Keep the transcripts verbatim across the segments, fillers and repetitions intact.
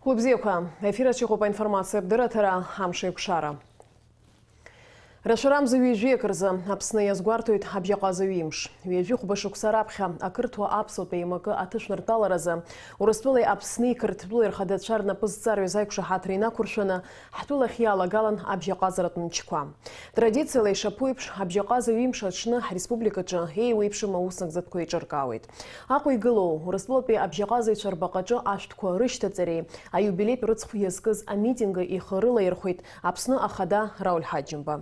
Хәлыбзиақәа, ефир аҿы иҟоуп аинформациатә дырраҭара, амш еиқәшара. Рашәарамза ҩажәи акы рзы Аԥсны иазгәарҭоит абжьаҟазаҩ имш. Ҩажәи хәба шықәса раԥхьа ақырҭуа аԥсуатәи еимакы аҭышәнартәаларазы Урыстәылеи Аԥсни Қырҭтәылеи рхадацәа рнапы зҵарҩыз аиқәшаҳаҭра инақәыршәаны, ҳтәылахь иалагалан абжьаҟазаратә мчқәа. Традициала ишаԥу еиԥш, абжьаҟазаҩ имш аҽны ҳреспубликаҿы еиуеиԥшым аус нагӡатәқәа еиҿыркаауеит. Аҟәа игылоу Урыстәылатәи абжьаҟазаҩцәа рбаҟаҿы ашәҭқәа рышьҭаҵареи аиубилеитә рыцхә иазкыз амитинги ихы рылаирхәеит Аԥсны Ахада Рауль Ҳаџьымба.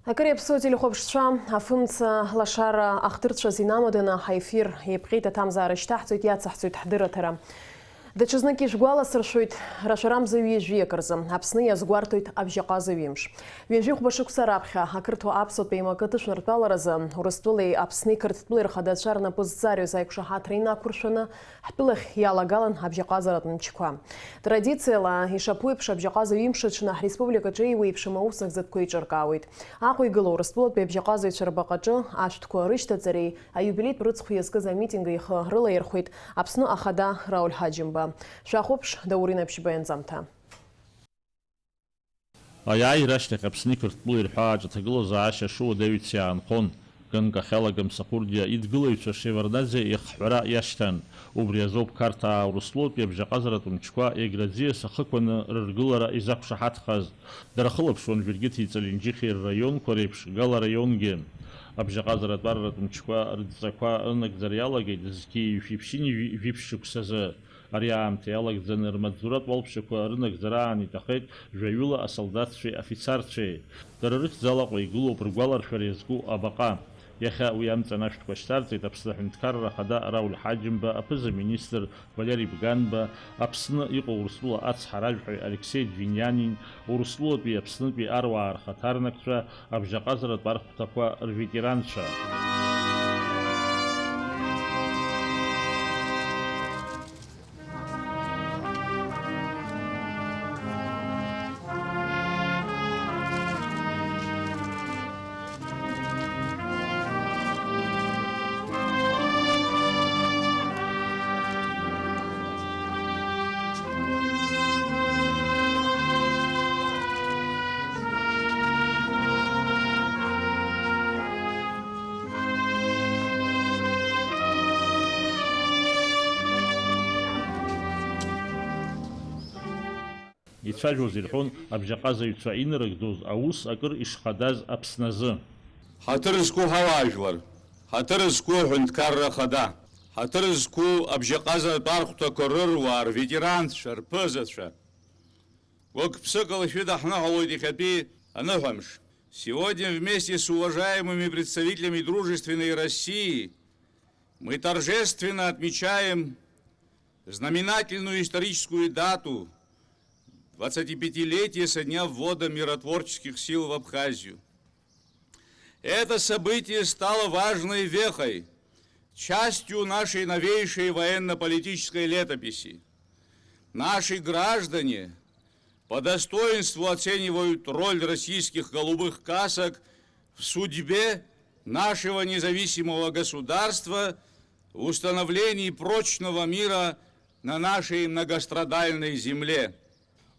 Акыр иаԥсоу ателехәаԥшцәа, афымца лашара ахҭырцәаз инамаданы ҳаефир еиԥҟьеит, аҭамзаара шьҭаҳҵоит, иацаҳҵоит ҳдырраҭара. Даҽазнык ишәгәаласыршәоит, рашәарамза ҩажәи акы рзы Аԥсны иазгәарҭоит абжьаҟазаҩ имш. Ҩажәи хәба шықәса раԥхьа ақырҭуа аԥсуатәи еимакы аҭышәнартәаларазы Урыстәылеи Аԥсни Қырҭтәылеи рхадацәа рнапы зҵарҩыз аиқәшаҳаҭра инақәыршәаны, ҳтәылахь иалагалан абжьаҟазаратә мчқәа. Традициала, ишаԥу еиԥш, абжьаҟазаҩ имш аҽны ҳреспубликаҿы еиуеиԥшым аус нагӡатәқәа еиҿыркаауеит. Аҟәа игылоу Урыстәылатәи абжьаҟазаҩцәа рбаҟаҿы ашәҭқәа рышьҭаҵареи аиубилеитә рыцхә иазкыз амитинги ихы рылаирхәеит Аԥсны Ахада Рауль Ҳаџьымба. Шәахәаԥш, Даурен Аԥшьба ианҵамҭа. Аиааира ашьҭахь Аԥсни Қырҭтәылеи рҳәаа аҿаҭагылазаашьа шыуадаҩыц иаанхон. Ганкахьала Гамсахәырџьа идгылаҩцәа Шеварднаӡе иахҳәара иашьҭан. Убри азоуп Қарҭаа Урыстәылатәи абжьаҟазаратә мчқәа Егра аӡиас ахықәаны рыргылара изақәшаҳаҭхаз. Дара хылаԥшуан Жәыргьыҭи Ҵаленџьихи рраионқәа реиԥш Гала араионгьы. Абжьаҟазаратә арратә мчқәа рыдҵақәа рынагӡара иалагеит зқьи жәшәи ԥшьынҩажәи жәиԥшь шықәсазы. Ари аамҭа иалагӡаны рмаҵзуратә уалԥшьақәа рынагӡараан иҭахеит жәаҩыла асолдаҭцәеи афицарцәеи. Дара рыхьӡала Аҟәа игылоуп ргәаларшәара иазку абаҟа. Иахьа уи амҵан ашәҭқәа шьҭарҵеит Аԥсны Аҳәынҭқарра Ахада Рауль Ҳаџьымба, аԥыза-министр Валери Бганба, Аԥсны иҟоу Урыстәыла ацҳаражәҳәаҩ Алексеи Двинианин, Урыстәылатәи Аԥснытәи аруаа рхаҭарнакцәа, абжьаҟазаратә архәҭақәа рветеранцәа. Ицәажәоз ирҳәон абжьаҟазаҩцәа инарыгӡоз аус акыр ишхадаз Аԥсназы. Ҳаҭыр зқәу ҳауаажәлар, ҳаҭыр зқәу аҳәынҭқарра ахада, ҳаҭыр зқәу абжьаҟазаратә архәҭақәа рыруаа, рветеранцәа, рԥызацәа. Гәык-ԥсыкала шәыдаҳныҳәалоит иахьатәи аныҳәамш. Сегодня вместе с уважаемыми представителями дружественной России мы торжественно отмечаем знаменательную историческую дату — двадцатипятилетие со дня ввода миротворческих сил в Абхазию. Это событие стало важной вехой, частью нашей новейшей военно-политической летописи. Наши граждане по достоинству оценивают роль российских голубых касок в судьбе нашего независимого государства, в установлении прочного мира на нашей многострадальной земле.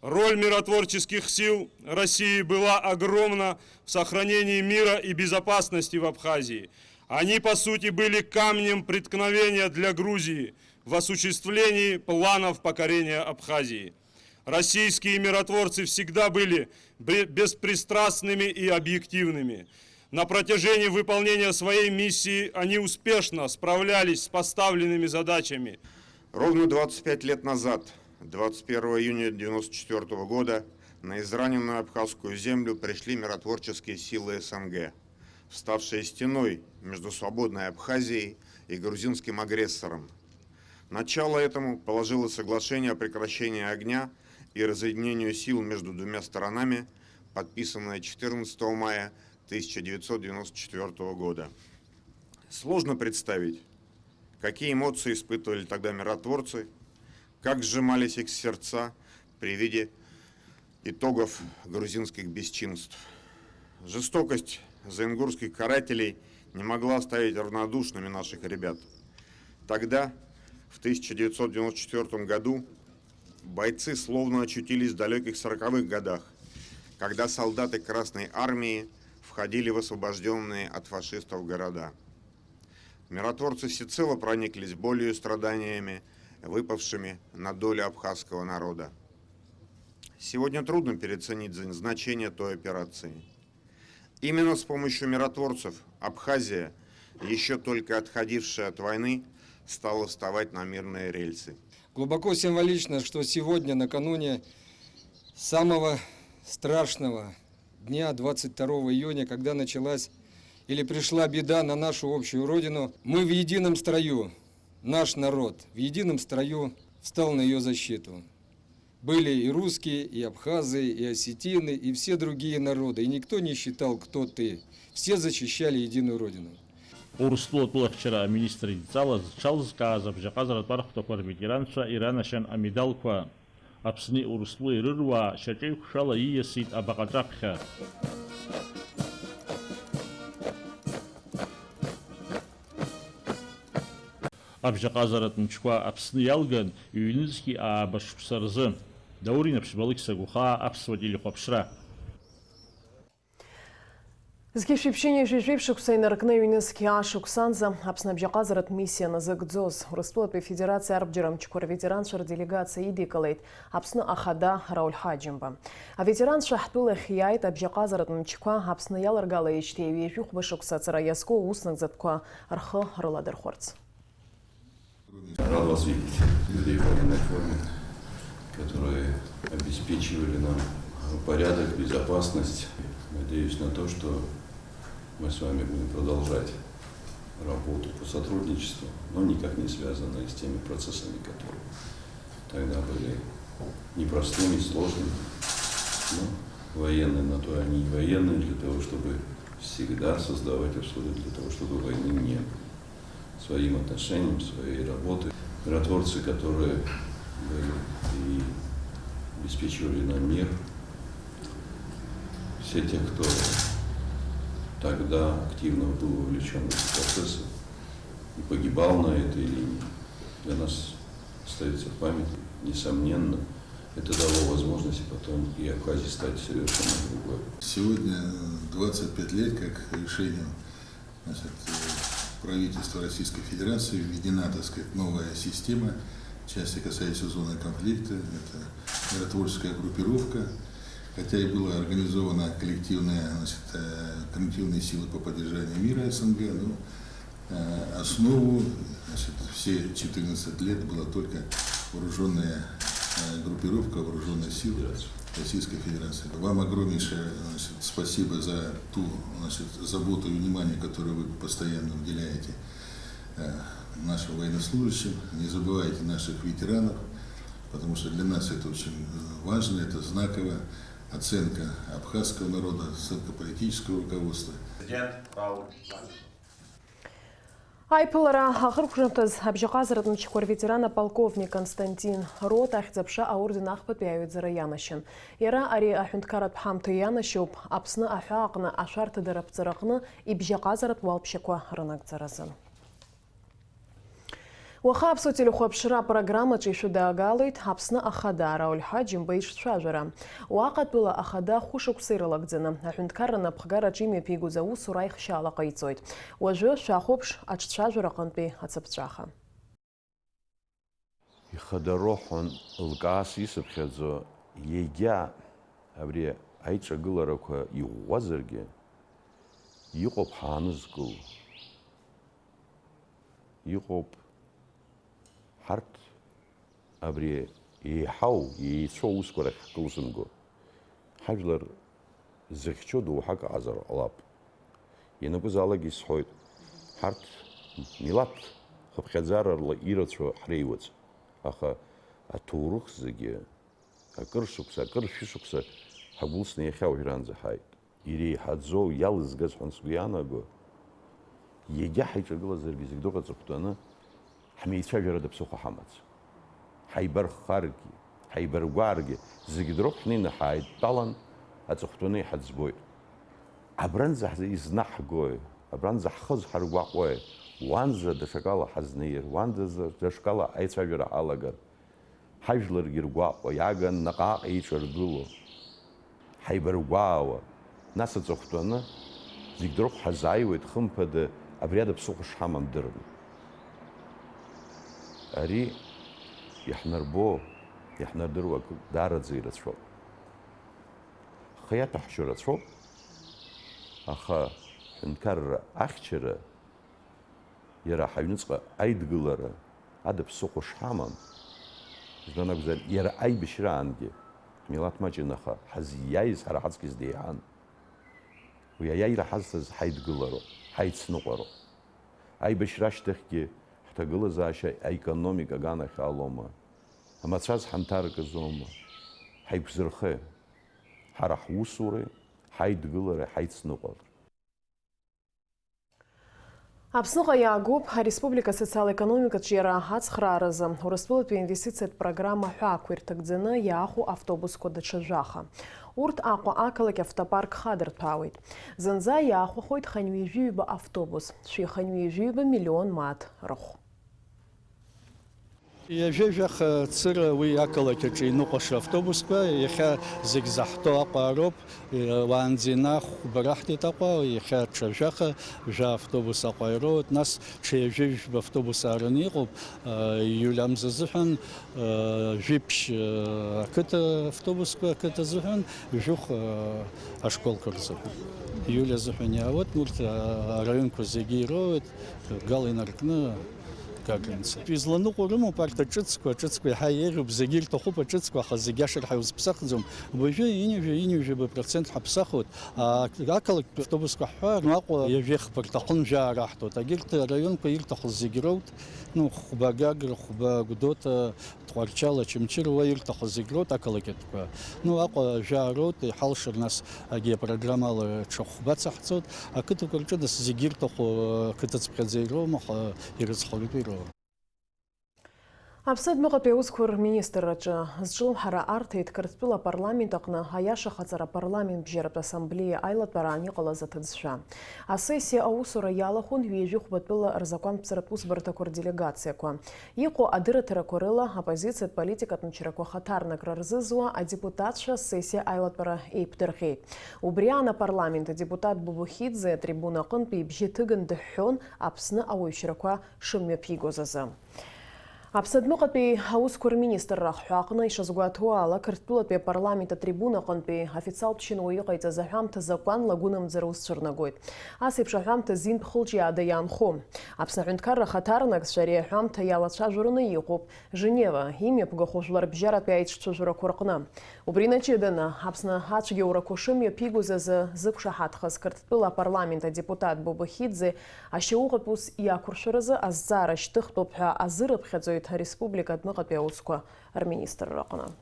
Роль миротворческих сил России была огромна в сохранении мира и безопасности в Абхазии. Они, по сути, были камнем преткновения для Грузии в осуществлении планов покорения Абхазии. Российские миротворцы всегда были бе-, беспристрастными и объективными. На протяжении выполнения своей миссии они успешно справлялись с поставленными задачами. Ровно двадцать пять лет назад, двадцать первого июня девяносто четвёртого года, на израненную абхазскую землю пришли миротворческие силы С Н Г. ставшее стеной между свободной Абхазией и грузинским агрессором. Начало этому положило соглашение о прекращении огня и разъединению сил между двумя сторонами, подписанное четырнадцатого мая тысяча девятьсот девяносто четвёртого года. Сложно представить, какие эмоции испытывали тогда миротворцы, как сжимались их сердца при виде итогов грузинских бесчинств. Жестокость зенгурских карателей не могла оставить равнодушными наших ребят. Тогда, в тысяча девятьсот девяносто четвёртом году, бойцы словно очутились в далёких сороковых годах, когда солдаты Красной Армии входили в освобождённые от фашистов города. Миротворцы всецело прониклись болью и страданиями, выпавшими на долю абхазского народа. Сегодня трудно переоценить зн-, значение той операции. Именно с помощью миротворцев Абхазия, ещё только отходившая от войны, стала вставать на мирные рельсы. Глубоко символично, что сегодня, накануне самого страшного дня, двадцать второго июня, когда началась или пришла беда на нашу общую родину, мы в едином строю, наш народ в едином строю встал на её защиту. Были и русские, и абхазы, и осетины, и все другие народы. И никто не считал, кто ты. Все защищали единую родину. Урыстәыла атәылахьчара аминистр идҵала зҽалзкааз абжьаҟазаратә архәҭақәа рветеранцәа иранашьан амедалқәа. Аԥсни Урыстәылеи рыруаа шьаҿеиқәшәала ииасит абаҟа аҿаԥхьа. Абжьаҟазаратә мчқәа Аԥсны иалган ҩнызқьи ааба шықәса рзы. Даур Инаԥшьба, Алықьса Гәахаа, Аԥсуа телехәаԥшра. Зқьи жәшәи ԥшьынҩажәи жәаҩа шықәса инаркны ҩнызқьи ааба шықәсанӡа Аԥсны абжьаҟазаратә миссиа назыгӡоз, Урыстәылатәи Афедерациа арбџьармчқәа рветеранцәа рделегациа идикылеит Аԥсны ахада Рауль Ҳаџьымба. Аветеранцәа ҳтәылахь иааит абжьаҟазаратә мчқәа Аԥсны иаларгалеижьҭеи ҩажәи хәба шықәса ацара иазку аус нагӡатәқәа рхы рыладырхәырц. Рад вас видеть, людей в военной форме, которые обеспечивали нам порядок, безопасность. Надеюсь на то, что мы с вами будем продолжать работу по сотрудничеству, но никак не связанные с теми процессами, которые тогда были непростыми, сложными. Но военные на то они и военные, для того, чтобы всегда создавать условия для того, чтобы войны не было. Своим отношением, своей работой. Миротворцы, которые были и обеспечивали нам мир, все те, кто тогда активно был вовлечён в эти процессы и погибал на этой линии, для нас остаются в памяти, несомненно. Это дало возможность потом и Абхазии стать совершенно другой. Сегодня, э, двадцать пять лет, как решением, значит, э, правительства Российской Федерации введена, так сказать, новая система, в части, касающаяся зоны конфликта. Это миротворческая группировка, хотя и была организована коллективная, значит, э, коллективные силы по поддержанию мира СНГ, но, э, основу, значит, все четырнадцать лет была только вооружённая, э, группировка, вооружённые силы Российской Федерации. Вам огромнейшее, значит, спасибо за ту, значит, заботу и внимание, которое вы постоянно уделяете, э, нашим военнослужащим. Не забывайте наших ветеранов, потому что для нас это очень, э, важно, это знаково. Оценка абхазского народа, оценка политического руководства. Президент Рауль Ҳаџьымба. Аиԥылара ахыркәшамҭаз абжьаҟазаратә мчқәа рветеран аполковник Константин Рот ахьӡ-аԥша аорден ахԥатәи аҩаӡара ианашьан. Иара ари аҳәынҭқарратә ҳамҭа ианашьоуп Аԥсны аҳәаа аҟны ашәарҭадара аԥҵараҟны ибжьаҟазаратә уалԥшьақәа рынагӡаразы. Уаха Аԥсуа телехәаԥшра апрограммаҿы ишәыдаагалоит Аԥсны Ахада Рауль Ҳаџьымба ишцәажәара. Уаҟа тәыла ахада хәышықәса ирылагӡаны, аҳәынҭқарра напхгараҿы имҩаԥигоз аусура аихшьаала ҟаиҵоит. Уажәы шәахәаԥш аҿцәажәара аҟынтәи ацыԥҵәаха. Ихадароу ҳәа лкаас исыԥхьаӡо, егьа абри аиҿагыларақәа иӷәӷәазаргьы, иҟоуп ҳаанызкыло. Иҟоуп ҳарҭ абри еиҳау, еицәоу аусқәа рахь ҳкылзымго. Ҳажәлар зыхьчо доуҳак аҟазар ҟалап. Ианакәызаалакгьы исҳәоит, ҳарҭ милаҭ хыԥхьаӡарала ирацәоу ҳреиуаӡам, аха аҭоурых зегьы акыр шықәса, акыр шәышықәса ҳагәылсны иахьа уажәраанӡа ҳааит. Иреиҳаӡоу, иалызгаз ҳәа сгәы иаанаго, иагьа ҳаиҿагылазаргьы зегь дыҟаҵыхәтәаны ҳмеицәажәарада ԥсыхәа ҳамаӡам. Ҳаибарххаргьы, ҳаибаргәааргьы, зегь дроуп ҳнеины ҳааидтәалан, аҵыхәтәаны иҳаӡбоит. Абранӡа ҳзы-, изнаҳгои, абранӡа ҳхы зҳаргәаҟуеи, уанӡа даҽакала ҳазнеир, уанӡа даҽакала аицәажәара ҳалагар, ҳажәларгьы ргәаҟуа иааган наҟ-ааҟ еиҿаргыло, ҳаибаргәаауа, нас аҵыхәтәаны, зегь дроуп ҳазааиуеит, хымԥада, абри ада ԥсыхәа шҳамам дырны. Ари иаҳнарбо, иаҳнардыруа акы даараӡа ирацәоуп. Ҳхы иаҭәаҳшьо рацәоуп, аха ҳҳәынҭқарра ахьчара, иара ҳаҩныҵҟа аидгылара ада ԥсыхәа шҳамам, избан акәзар, иара аибашьраангьы ҳмилаҭ маҷын, аха ҳазиааиз ҳара ҳаҵкыс деиҳан. Уи аиааира ҳазҭаз ҳаидгылароуп, ҳаицныҟәароуп. Аибашьра ашьҭахьгьы ҳҭагылазаашьа аекономика аганахьалома, амацәаз ҳанҭаркызома, ҳаиқәзырхеи, ҳара ҳусуреи, ҳаидгылареи, ҳаицныҟәареи. Аԥсныҟа иаагоуп ареспублика асоциал-економикатә ҿиара ацхрааразы Урыстәылатәи аинвестициатә программа аҳәаақәа ирҭагӡаны иаахәо автобусқәа даҽа жәаха. Урҭ Аҟәа ақалақь автопарк хадырҭәаауеит. Зынӡа иаахәахоит хынҩажәи ҩба автобус, шәи хынҩажәи ҩба миллион мааҭ рыхә. Ҩажәи жәаха цыра уи ақалақь аҿы иныҟәаша автобусқәа, иахьа зегь заҳҭо Аҟәа роуп. Уаанӡа инахәба раҳҭеит Аҟәа, иахьа ҽа жәаха, жәа автобус Аҟәа ироуеит, нас ҽа ҩажәи жәба автобус аараны иҟоуп, иуль амза азыҳәан, жәиԥшь, ақыҭа автобусқәа, ақыҭа азыҳәан, жәохә, ашколқәа рзыҳәан. Иуль азыҳәан иаауеит, урҭ, араионқәа зегьы ироуеит, гал инаркны, Гагрынцәа. Изланыҟәо рымоуп арҭ аҿыцқәа, аҿыцқәа иаҳа еиӷьуп, зегьы ирҭахуп аҿыцқәа, аха зегьы ашырҳәа иузԥсахӡом. Уажәы ҩынҩажәа, ҩынҩажәи ҩба процент ҳаԥсахуеит. А, ақалақьтә автобусқәа ҳҳәар, Аҟәа ҩажәи хԥа рҭахын, жәаа раҳҭоит. Егьырҭ араионқәа ирҭаху зегь роут, ну, хәба Гагра, хәба Гәдоуҭа, Тҟәарчал, Очамчыра, уа ирҭаху зегь роут ақалақьтәқәа. Ну, Аҟәа жәаа роут, иҳалшар нас, агьи апрограммала ҽа хәба цаҳҵоит. Ақыҭақәа рҿы нас зегь ирҭаху, ақыҭа цыԥхьаӡа ироума, аха ирыцҳаратәы ироуа. Аԥсны адәныҟатәи аусқәа рминистрраҿы зҿлымҳара арҭеит Қырҭтәыла апарламент аҟны аиашахаҵара апарламент бжьаратә ассамблеиа аилатәараан иҟалаз аҭыӡшәа. Асессиа аусура иалахәын ҩажәи хәбатәыла рзакәанԥҵаратә усбарҭақәа рделегациақәа. Иҟоу адырраҭарақәа рыла, оппозициатә политикатә мчрақәа хаҭарнакра рзызуа адепутатцәа асессиа аилатәара еиқәдырӷьеит. Убри аан апарламент адепутат Бубухиӡе атрибуна аҟынтәи ибжьы ҭыган дыҳәҳәон Аԥсны ауаҩшьрақәа шымҩаԥигоз азы. Аԥсны адәныҟатәи аусқәа рминистрра ахҳәаа аҟны ишазгәаҭоу ала, Қырҭтәылатәи апарламент атрибуна аҟынтәи официалтә шьынуа иҟаиҵаз аҳәамҭа закәанла агәынамӡара ус цәырнагоит. Ас еиԥш аҳәамҭа зинтә хылҿиаада иаанхом. Аԥсны аҳәынҭқарра ахаҭарнакцәа ари аҳәамҭа иалацәажәараны иҟоуп Женева имҩаԥгахо жәларбжьаратәи аиҿцәажәарақәа рҟны. Убри инаҷыданы, Аԥсны ацәгьоурақәа шымҩаԥигоз азы зықәшаҳаҭхаз Қырҭтәыла апарламент адепутат Бобохидзе ашьауӷатә ус иақәыршәаразы азҵаара шьҭыхтәуп ҳәа азырыԥхьаӡоит ареспублика адәныҟатәи аусқәа рминистрраҟны.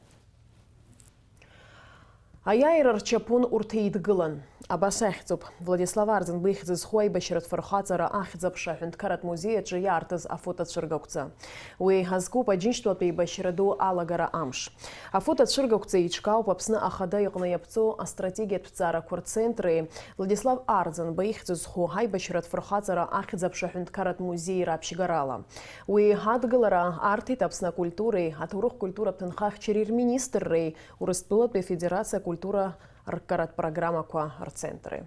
Аиааира рчаԥон урҭ еидгылан. Абас ахьӡуп, Владислав Арӡынба ихьӡ зху аибашьратә фырхаҵара ахьӡ-аԥша аҳәынҭқарратә музеи аҿы иаартыз афотоцәыргақәҵа. Уи азкуп Аџьынџьтәылатәи еибашьра ду алагара амш. Афотоцәыргақәҵа еиҿкаауп Аԥсны Ахада иҟны иаԥҵоу астратегиатә ҭҵаарақәа рцентри Владислав Арӡынба ихьӡ зху аибашьратә фырхаҵара ахьӡ-аԥша аҳәынҭқарратә музеи раԥшьгарала. Уи адгылара арҭеит Аԥсны акультуреи аҭоурых-культуратә ҭынхахьчареи рминистрреи Урыстәылатәи Афедерациа акультура рккаратә программақәа рцентри.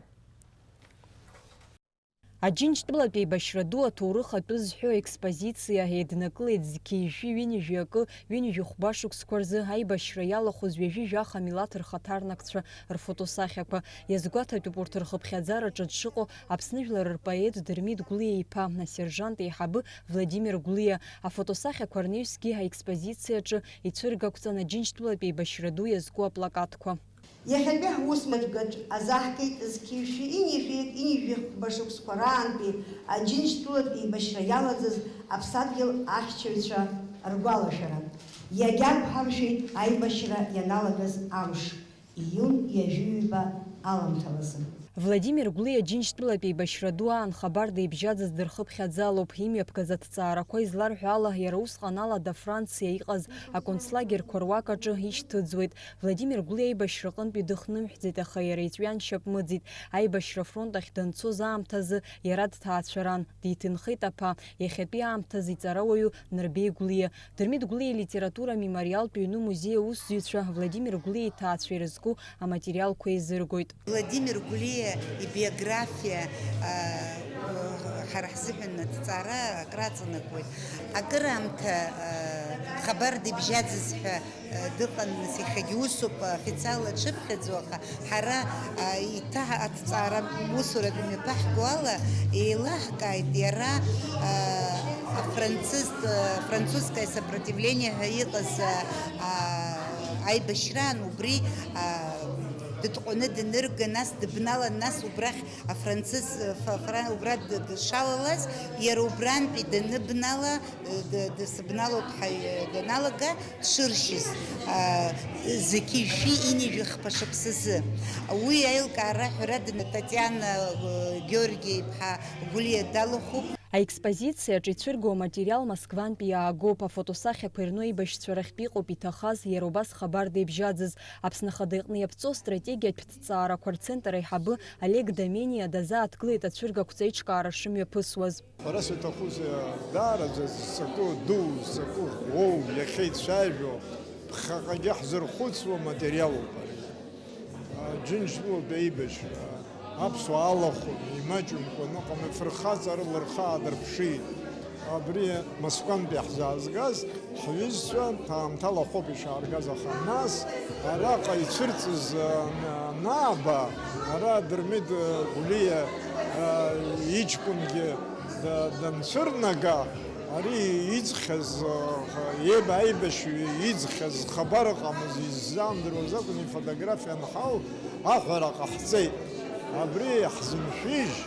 Аџьынџьтәылатәи еибашьра ду аҭоурых атәы зҳәо аекспозициа еиднакылеит зқьи жәшәи ҩынҩажәи акы, ҩынҩажәи хәба шықәсқәа рзы аибашьра иалахәыз ҩажәи жәаха милаҭ рхаҭарнакцәа рфотосахьақәа. Иазгәаҭатәуп урҭ рхыԥхьаӡараҿы дшыҟоу Аԥсны жәлар рпоет Дырмит Гәлиа-иԥа, асержант еиҳабы Владимир Гәлиа. Афотосахьақәа рнаҩсгьы аекспозициаҿы ицәыргақәҵан Аџьынџьтәылатәи еибашьра ду иазку аплакатқәа. Иахьатәи ҳусмҩаԥгаҿ азаҳгеит зқьи жәшәи ҩынҩажәи ҩынҩажәи хәба шықәсқәа раантәи Аџьынџьтәылатә еибашьра иалаӡыз аԥсадгьыл ахьчаҩцәа ргәалашәара. Иагьақәҳаршәеит аибашьра ианалагаз амш, июнь ҩажәи ҩба аламҭалазы. Владимир Гәлиа Џьынџьтәылатә еибашьра ду аан хабарда ибжьаӡыз дырхыԥхьаӡалоуп. Имҩаԥгаз аҭҵаарақәа изларҳәо ала, иара усҟан алада Франциа иҟаз аконцлагерьқәа руак аҿы ишьҭыӡуеит. Владимир Гәлиа аибашьраҟынтәи дыхнымҳәӡеит, аха иара иҵәҩан шьапмыӡит. Аибашьра афронт ахь данцоз аамҭазы иара дҭаацәаран, диҭынхеит аԥа, иахьатәи аамҭазы иҵарауаҩу Нарбеи Гәлиа. Дырмит Гәлиа илитература амемориалтә ҩны музеи аусзуҩцәа Владимир Гәлиа иҭаацәа ирызку аматериалқәа еизыргоит. Владимир Гәлиа ибиографиа, а, ҳара ҳзыҳәан аҭҵаара акраҵанакуеит. Акыраамҭа, а, хабар дыбжьаӡыз ҳәа, а, дыҟан, нас иахьагьы усоуп, официалла дшыԥхьаӡо, аха ҳара, а, еиҭа аҭҵаара усуратә мҩаԥаҳго ала еилаҳкааит иара, а, афранцыз, а, французское сопротивление ҳәа иҟаз, а, а, аибашьраан убри, а, дытҟәаны данырга, нас дыбналан, нас убрахь афранцыз, фа-, фра-, убра д-, дшалалаз, иара убрантәи даныбнала, д-, дысыбналоит ҳәа даналага, дшыршьыз, а, зқьи жәшәи ҩынҩажәи хԥа шықәсазы. Уи аилкаара ҳәарада Татиана, э, Георги-иԥҳа Гәлиа далахәуп. Аекспозициаҿ ицәыргоу аматериал Москвантәи иаагоуп, афотосахьақәа ирну аибашьцәа рахьтә иҟоуп иҭахаз, иара убас хабарда ибжьаӡыз. Аԥсны Ахада иҟны иаԥҵоу астратегиатә ҭҵаарақәа рцентр аиҳабы Олег Домениа дазааҭгылеит ацәыргақәҵа аиҿкаара шымҩаԥысуаз. Ҳәарас иҭахузеи, даараӡа зҵакы ду, зҵакы ӷәӷәоу, иахьа ицәажәо, ԥхьаҟагьы ҳзырхәыцуа материалуп ари. Аџьынџьтәылатә еибашьра, аԥсуаа алахәын, имаҷымкәан ыҟам, афырхаҵара лырхы аадырԥшит. Абри Москвантәи ҳзаазгаз ҳҩызцәа ҳаамҭала ахәоуп ишааргаз, аха нас араҟа ицәырҵыз, а, ан-, анааба, ара Дырмит, а, Гәлиа, а, иҷкәынгьы да-, данцәырнага, ари иӡхьаз, а, еиб-, аибашьҩы иӡхьаз хабар ыҟамыз, иззаамдыруаз акәын, ифотографиа анҳау аҳәара ҟаҳҵеит. Абри ҳзымшәыжь,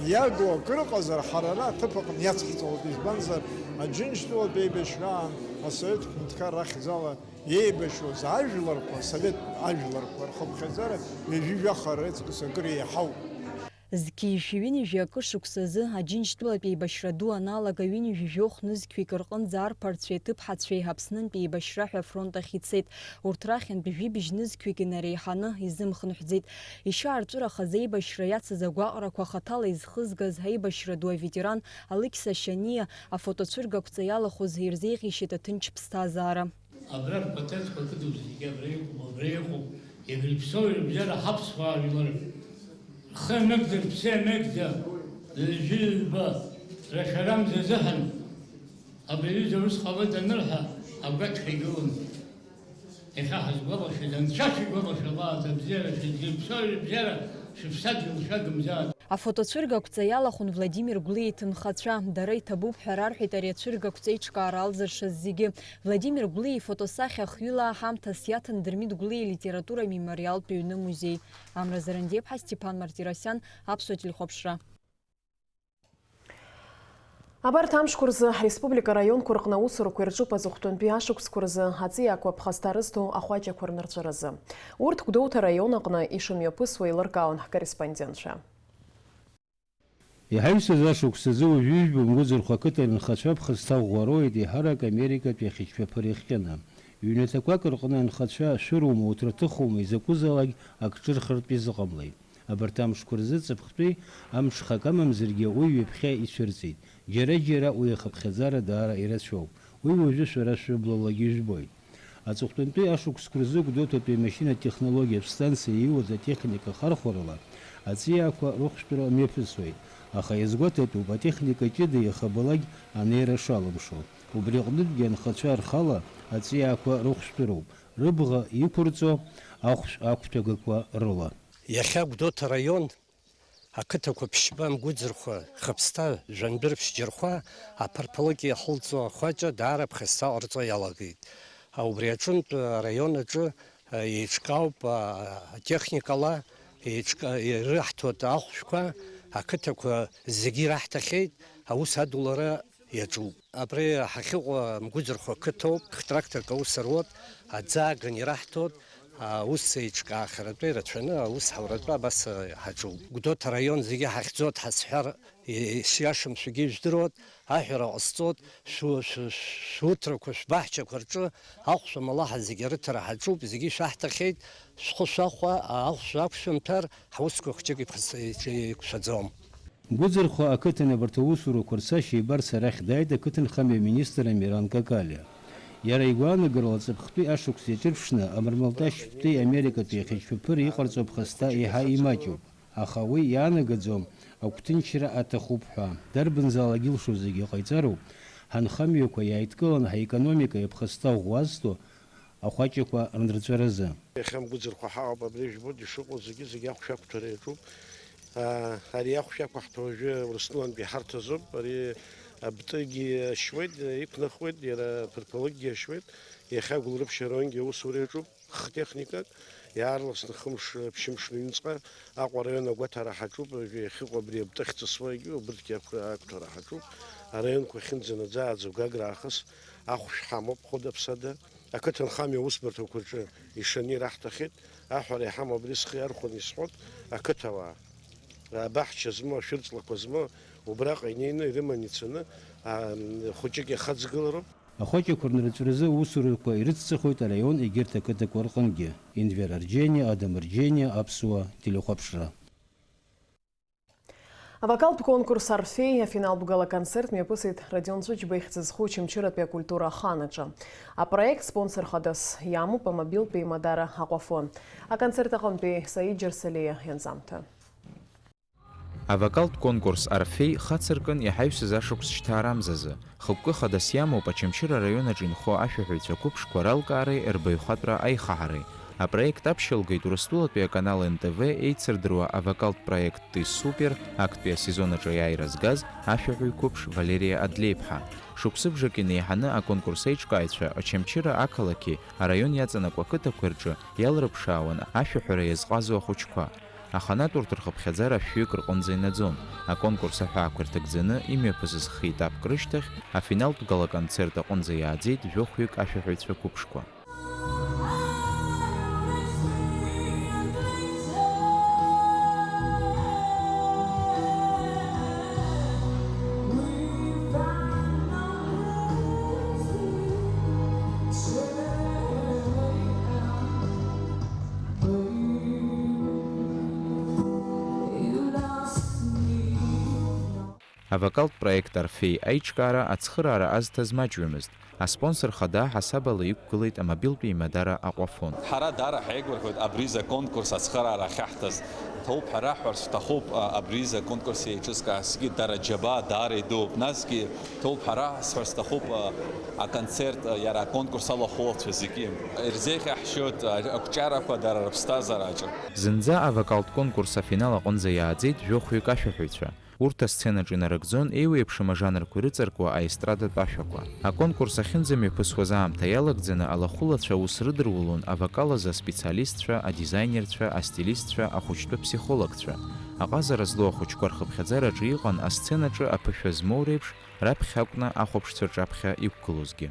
иагу акыр ыҟазар, ҳара ара аҭыԥ аҟны иацҳҵалоит, избанзар, Аџьынџьтәылатә еибашьраан асовет ҳәынҭқарра ахьӡала еибашьуаз ажәларқәа, асовет ажәларқәа рхыԥхьаӡара ҩажәи жәаха реиҵкыс акыр еиҳауп. Зқьи жәшәи ҩынҩажәи акы шықәсазы Аџьынџьтәылатә еибашьра ду аналага ҩынҩажәи жәохә нызқьҩык рҟынӡа арԥарцәеи аҭыԥҳацәеи Аԥснынтәи еибашьра ҳәа афронт ахь ицеит. Урҭ рахьынтә жәибжь нызқьҩык инареиҳаны изымхынҳәӡеит. Ишьа арҵәыра хазы аибашьра иацыз агәаҟрақәа хаҭала изхызгаз аибашьра ду аветеран Алықьса Шьаниа афотоцәыргақәҵа иалахәыз ирзеиӷьишьеит аҭынч ԥсҭазаара. Абра рпатентқәа кыдуп зегьы, абра иҟоуп, абра иҟоуп. Иагьырԥсоу ирыбжьара ҳаԥсуаа жәлар. Рхы иамеигӡа, рыԥсы иамеигӡа, ҩажәи ҩба рашәарамза азыҳәан абри аҩыза ус ҟалоит анырҳәа, агәаҭҳәа игылан. Иахьа ҳазгәалашәеит, анцәа шәигәалашәа, абааҭ абзиара шәызирԥсоу, рыбжьара шәыԥсадгьыл шәагымзааит. Афотоцәыргақәҵа иалахәын Владимир Гәлиа иҭынхацәа. Дара иҭабуп ҳәа рарҳәеит ари ацәыргақәҵа еиҿкаара алзыршаз зегьы. Владимир Гәлиа ифотосахьа хҩыла аҳамҭас иаҭан Дырмит Гәлиа илитература амемориалтә ҩны музеи. Амра Зарандиаԥҳа, Степан Мартиросиан, Аԥсуа телехәаԥшра. Абарҭ амшқәа рзы ҳреспублика араионқәа рҟны аусурақәа ирҿуп аҵыхәтәантәи ашықәсқәа рзы аҵиаақәа ԥхасҭа рызҭо ахәаҷақәа рнырҵәаразы. Урҭ Гәдоуҭа араион аҟны ишымҩаԥысуа еилыркаауан ҳкорреспондентцәа. Иҳаҩсыз ашықәсазы уажәы ижәбо Мгәыӡырхәа ақыҭа рынхацәа ԥхасҭа ӷәӷәа роуеит, еиҳарак Америкатәи ахьышьшьаԥыр иахҟьаны. Ҩнаҭақәак рҟны анхацәа шәырума, уҭраҭыхума, изакәызаалак ак ҿырхыртә изыҟамлеит. Абарҭ амшқәа рзы ҵыԥхтәи амҽхак амамзаргьы уи ҩаԥхьа ицәырҵит. Џьара-џьара уи ахыԥхьаӡара даара ирацәоуп. Уи уажәы шәара шәыбла-лагьы ижәбоит. Аҵыхәтәантәи ашықәсқәа рзы Гәдоуҭатәи амашьына-технологиатә станциа ииуаз атехника ахархәарала аҵиаақәа рыхәшәтәра мҩаԥысуеит, аха иазгәаҭатәуп атехника ҷыда иахабалак анеира шалымшо. Убри аҟнытәгьы анхацәа рхала аҵиаақәа рыхәшәтәыроуп, рыбӷа иқәырҵо ахәшә ақәҭәагақәа рыла. Иахьа Гәдоуҭа араион ақыҭақәа ԥшьба Мгәыӡырхәа, Хыԥсҭа, Жәандәыр, Ԥшьџьырхәа аԥарԥалыкь иахылҵуа ахәаҷа даара ԥхасҭа ҟарҵо иалагеит. Убри аҿынтә араион аҿы Еиҿкаауп, а, атехникала, еиҿка-, ираҳҭоит ахәшәқәа, ақыҭақәа зегьы ираҳҭахьеит, аус адулара иаҿуп. Абри ҳахьыҟоу Мгәыӡырхәа қыҭоуп, тракторк аус руеит, аӡы ааган ираҳҭоит, аус еиҿкаахаратәы ирацәаны аус ҳауратәы абас ҳаҿуп. Гәдоуҭа араион зегьы ҳахьӡоит ҳазҳәар, ишиашам шәгьы ижәдыруеит, аҳәара ҟасҵоит, шәу-, шәу-, шәуҭрақәа, шәбаҳчақәа рҿы ахәшә амалаҳа зегьы арыҭара ҳаҿуп, зегьы ишәаҳҭахьеит, шәхы шәахәа, ахәшә ақәшәымҭар, ҳусқәа хәҷык иқәс-, еиқәшәаӡом. Гәыӡырхәа ақыҭан абарҭ аусурақәа рцашьа ибарц арахь дааит ақыҭанхамҩа аминистр Амиран Какалиа. Иара игәаанагарала, ҵыԥхтәи ашықәс иаҿырԥшны, амырмалташьтәи Америкатәи ахьыӡшәаԥыра иҟарҵо аԥхасҭа еиҳа имаҷуп. Аха уи иаанагаӡом агәҭынчра аҭахуп ҳәа. Дарбанзаалак илшо зегьы ҟаиҵароуп, ҳанхамҩақәа иааидкыланы ҳаекономика иаԥхасҭа ӷәӷәа азҭо ахәаҷақәа рынрҵәаразы. Иахьа Мгәыӡырхәа ҳаҟоуп, абри жәбоит ишыҟоу зегьы, зегьы ахәшә ақәҭәара иаҿуп. Аа, ари ахәшә ақәаҳҭо уажәы Урыстәылантәи ҳарҭ азоуп, ари абтыгьы ашьуеит, иқәнахуеит, иара ԥырԥалыкгьы ашьуеит, иахьа Гәылрыԥшь араионгьы аусура иаҿуп. Хтехникак, иаарласны хымш, ԥшьымш рыҩнуҵҟа Аҟәа араион агәаҭара ҳаҿуп, уажәы иахьыҟоу абри абтәы ахьҵысуагьы убырҭгьы ақә-, ақәҭәара ҳаҿуп. Араионқәа ахьынӡанаӡааӡо Гагра аахыс ахәшә ҳамоуп хәыда-ԥсада. Ақыҭанхамҩа аусбарҭақәа рҿы ишаны ираҳҭахьеит, аҳәара иҳамоу абри схы иархәаны исҳәоит, ақыҭауаа, абаҳча змоу, ашәырҵлақәа змоу, убраҟа инеины ирыманы ицаны, аа, хәыҷык иахаҵгылароуп. Ахәаҷақәа рнырҵәразы аусурақәа ирыцҵахоит араион егьырҭ ақыҭақәа рҟынгьы. Енвер Арџьениа, Адам Арџьениа, Аԥсуа телехәаԥшра. Авокалтә конкурс Орфеи афиналтә гала-концерт мҩаԥысит Родион Ҵәыџьба ихьӡ зху Очамчыратәи акультура аханаҿы. Апроект спонсор хадас иамоуп амобилтә еимадара Аҟәафон. Аконцерт аҟынтәи Саид Џьарсалиа ианҵамҭа. Авокалтә конкурс Орфеи хацыркын иҳаҩсыз ашықәс шьҭаарамзазы, хықәкы хадас иамоуп Очамчыра араион аҿы инхо ашәаҳәаҩцәа қәыԥшқәа ралкаареи рбаҩхатәра аихаҳареи. Апроект аԥшьалгеит Урыстәылатәи аканал Н Т В еицырдыруа авокалтә проект Ты супер актәи асезон аҿы аиааира згаз ашәаҳәаҩ қәыԥш Валериа Адлеиԥҳа. Шықәсыбжак инеиҳаны аконкурс аиҿкааҩцәа Очамчыра ақалақьи араион иаҵанакуа ақыҭақәеи рҿы иалрыԥшаауан ашәаҳәара иазҟазоу ахәыҷқәа. Аханатә урҭ рхыԥхьаӡара шәҩык рҟынӡа инаӡон. Аконкурс аҳәаақәа ирҭагӡаны имҩаԥысыз хеитапк рышьҭахь, афиналтә гала-концерт аҟынӡа иааӡеит жәохәҩык ашәаҳәаҩцәа қәыԥшқәа. Авокалтә проект Орфеи аиҿкаара ацхыраара азҭаз маҷҩымызт. Аспонсор хада аҳасабала иқәгылеит амобилтә еимадара Аҟәафон. Ҳара даара ҳаигәырӷьоит абри изы аконкурс ацхыраара ахьаҳҭаз. Ҭоуп ҳәа раҳҳәарц шәҭахуп, а, абри изы аконкурс еиҿызкаазгьы дара џьабаа даара идууп. Насгьы ҭоуп ҳәа раҳҳәарц сҭахуп, а, аконцерт, а, иара аконкурс алахәылацәа зегьы. Ирзеиӷьаҳшьоит, а, ақәҿиарақәа дара рыԥсҭазаараҿы. Зынӡа авокалтә конкурс афинал аҟынӡа иааӡеит жәохәҩык ашәаҳәаҩцәа. Урҭ асценаҿ инарыгӡон еиуеиԥшым ажанрқәа ирыҵаркуа аестрадатә ашәақәа. Аконкурс ахьынӡамҩаԥысуаз аамҭа иалагӡаны алахәылацәа аус рыдырулон авокал азы аспециалистцәа, адизаинерцәа, астилистцәа, ахәыҷтәы ԥсихологцәа. Аҟазара злоу ахәыҷқәа рхыԥхьаӡараҿы иҟан асценаҿы аԥышәа змоу реиԥш раԥхьа акәны ахәаԥшцәа рҿаԥхьа иқәгылозгьы.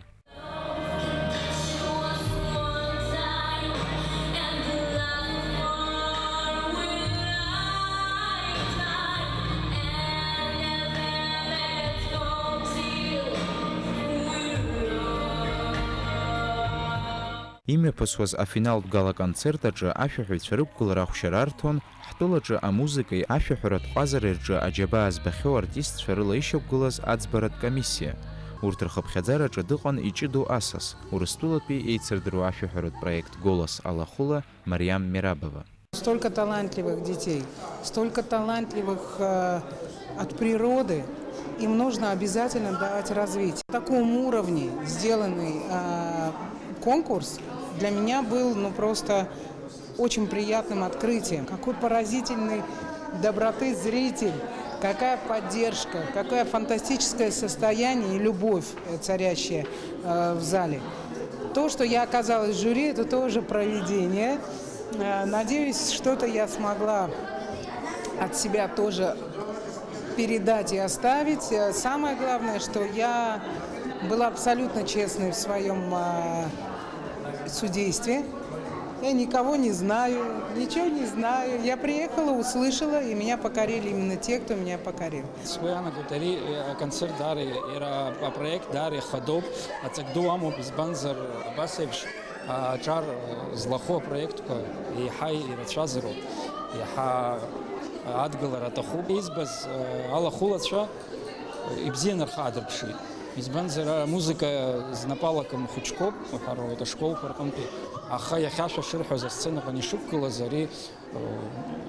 Имҩаԥысуаз афиналтә гала-концерт аҿы ашәаҳәаҩцәа рықәгылара ахәшьара арҭон, ҳтәылаҿы амузыкеи ашәаҳәаратә ҟазареи рҿы аџьабаа збахьоу артистцәа рыла ишьақәгылаз аӡбаратә комиссиа. Урҭ рхыԥхьаӡараҿы дыҟан иҷыдоу асас, Урыстәылатәи еицырдыруа ашәаҳәаратә проект «Голос» алахәыла Мариам Мерабова. Столько талантливых детей, столько талантливых, э, от природы. Им нужно обязательно давать развитие. На таком уровне сделанный, э, конкурс для меня был, ну, просто очень приятным открытием. Какой поразительной доброты зритель, какая поддержка, какое фантастическое состояние и любовь, э, царящая, э, в зале. То, что я оказалась в жюри, это тоже провидение. Э, надеюсь, что-то я смогла от себя тоже передать и оставить. Э, самое главное, что я была абсолютно честной в своём, э, судействе. Я никого не знаю, ничего не знаю. Я приехала, услышала, и меня покорили именно те, кто меня покорил. Сгәы иаанагоит, ари, э, аконцерт даара, иара апроект даара ихадоуп, аҵак ду амоуп, избанзар, абас еиԥш аҿар, э, злахәу апроектқәа еиҳа ирацәазароуп, еиҳа адгылара аҭахуп. Избаз, э, алахәылацәа ибзианы рхы аадырԥшит. Избанзар, амузыка знапы алакым хәыҷқәоуп, уҳәар ауеит, ашколқәа рҟынтәи. Аха иахьа шәа шырҳәоз асценаҟны ишықәгылаз ари,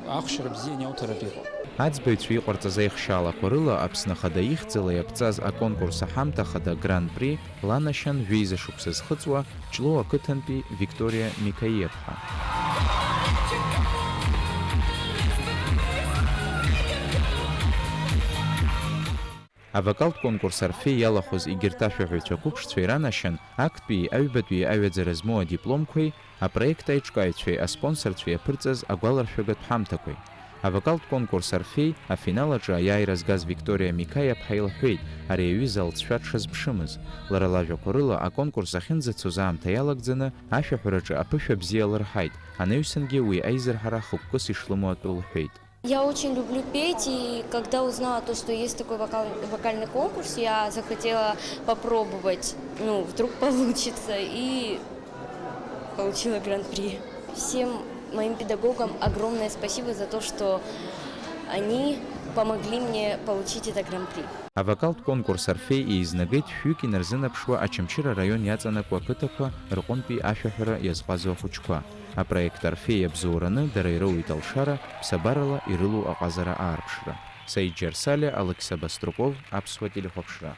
ахәшьара бзиа иауҭаратә иҟоуп. Аӡбаҩцәа иҟарҵаз аихшьаалақәа рыла Аԥсны Ахада ихьӡала иаԥҵаз аконкурс аҳамҭа ахада Гран-при ланашьан жәеиза шықәса зхыҵуа Ҷлоу ақыҭантәи Викториа Микаиаԥҳа. Авокалтә конкурс Орфеи иалахәыз егьырҭ ашәаҳәаҩцәа қәыԥшцәа иранашьан, актәи, аҩбатәи аҩаӡара змоу адипломқәеи апроект аиҿкааҩцәеи аспонсорцәеи иаԥырҵаз агәаларшәагатә ҳамҭақәеи. Авокалтә конкурс Орфеи афинал аҿы аиааира згаз Викториа Микаиаԥҳа илҳәеит, ари аҩыза алҵшәа дшазԥшымыз. Лара лажәақәа рыла, аконкурс ахьынӡацоз аамҭа иалагӡаны ашәаҳәараҿы аԥышәа бзиа лырҳаит, анаҩсангьы уи аизырҳара хықәкыс ишлымоу атәы лҳәеит. Я очень люблю петь, и когда узнала то, что есть такой вокал-, вокальный конкурс, я захотела попробовать, ну, вдруг получится, и получила гран-при. Всем моим педагогам огромное спасибо за то, что они помогли мне получить это гран-при. Авокалтә конкурс Орфеи еизнагеит шәҩык инарзынаԥшуа Очамчыра араион иаҵанакуа ақыҭақәа рҟынтәи ашәаҳәара иазҟазоу ахәыҷқәа. Апроект Орфеи иабзоураны дара ироуеит алшара, ԥсабарала ирылоу аҟазара аарԥшра. Саид Џьарсалиа, Алықьса Баструков, Аԥсуа телехәаԥшра.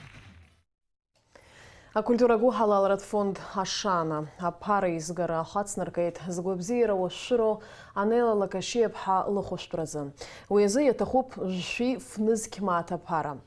Акультура гәыҳалалратә фонд Ашана аԥара еизгара ахы ацнаркит згәабзиара уашәшәыроу Анела Лакашиаԥҳа лыхәышәтәразы. Уи азы иаҭахуп жәшәи фнызқь мааҭ аԥара.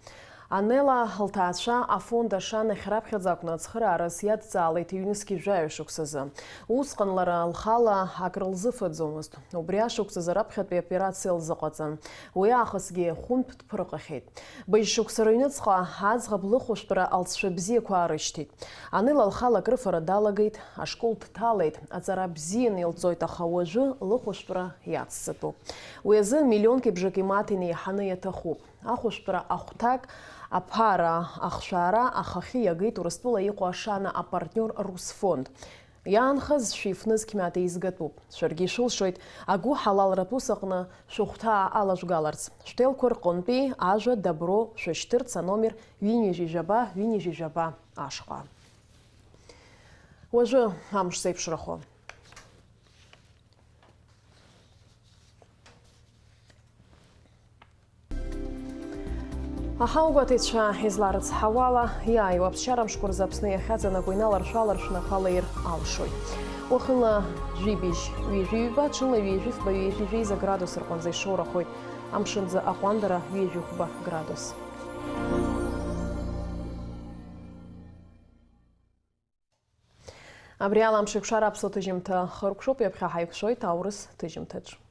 Анела лҭаацәа афонд Ашанахь раԥхьаӡа акәны ацхыраараз иадҵаалеит ҩнызқьи жәаҩа шықәсазы. Усҟан лара лхала акрылзыфаӡомызт. Убри ашықәсазы раԥхьатәи аоперациа лзыҟаҵан. Уи аахысгьы хәынтә дԥырҟахьеит. Быжь шықәса рыҩныҵҟа аӡӷаб лыхәышәтәра алҵшәа бзиақәа аарышьҭит. Анела лхала акрыфара далагеит, ашкол дҭалеит, аҵара бзианы илҵоит, аха уажәы лыхәышәтәра иацҵатәуп. Уи азы миллионки бжаки мааҭ инеиҳаны иаҭахуп. Ахәышәтәра ахәҭак, аԥара, ахшәаара ахахьы иагеит Урыстәыла иҟоу Ашана апартниор Русфонд. Иаанхаз шәи фнызқь мааҭ еизгатәуп. Шәаргьы ишәылшоит агәыҳалалратә ус аҟны шәыхәҭаа алажәгаларц. Шәҭелқәа рҟынтәи ажәа дабро шәышьҭырц аномер ҩынҩажәи жәаба, ҩынҩажәи жәаба ашҟа. Уажәы амш зеиԥшрахо. Аҳауагәаҭеицәа изларыцҳауала, иааиуа аԥсшьара мшқәа рзы Аԥсны иахьаҵанакуа иналаршә-ааларшәны ақәа леир алшоит. Уахынла жәибжь ҩажәи ҩба, ҽынла ҩажәи фба, ҩажәи жәеиза градус рҟынӡа ишоурахоит, амшынӡы аҟәандара ҩажәи хәба градус. Абри ала Амшеикәшара аԥсуа ҭыжьымҭа хыркәшоуп, ҩаԥхьа ҳаиқәшәоит аурыс ҭыжьымҭаҿ.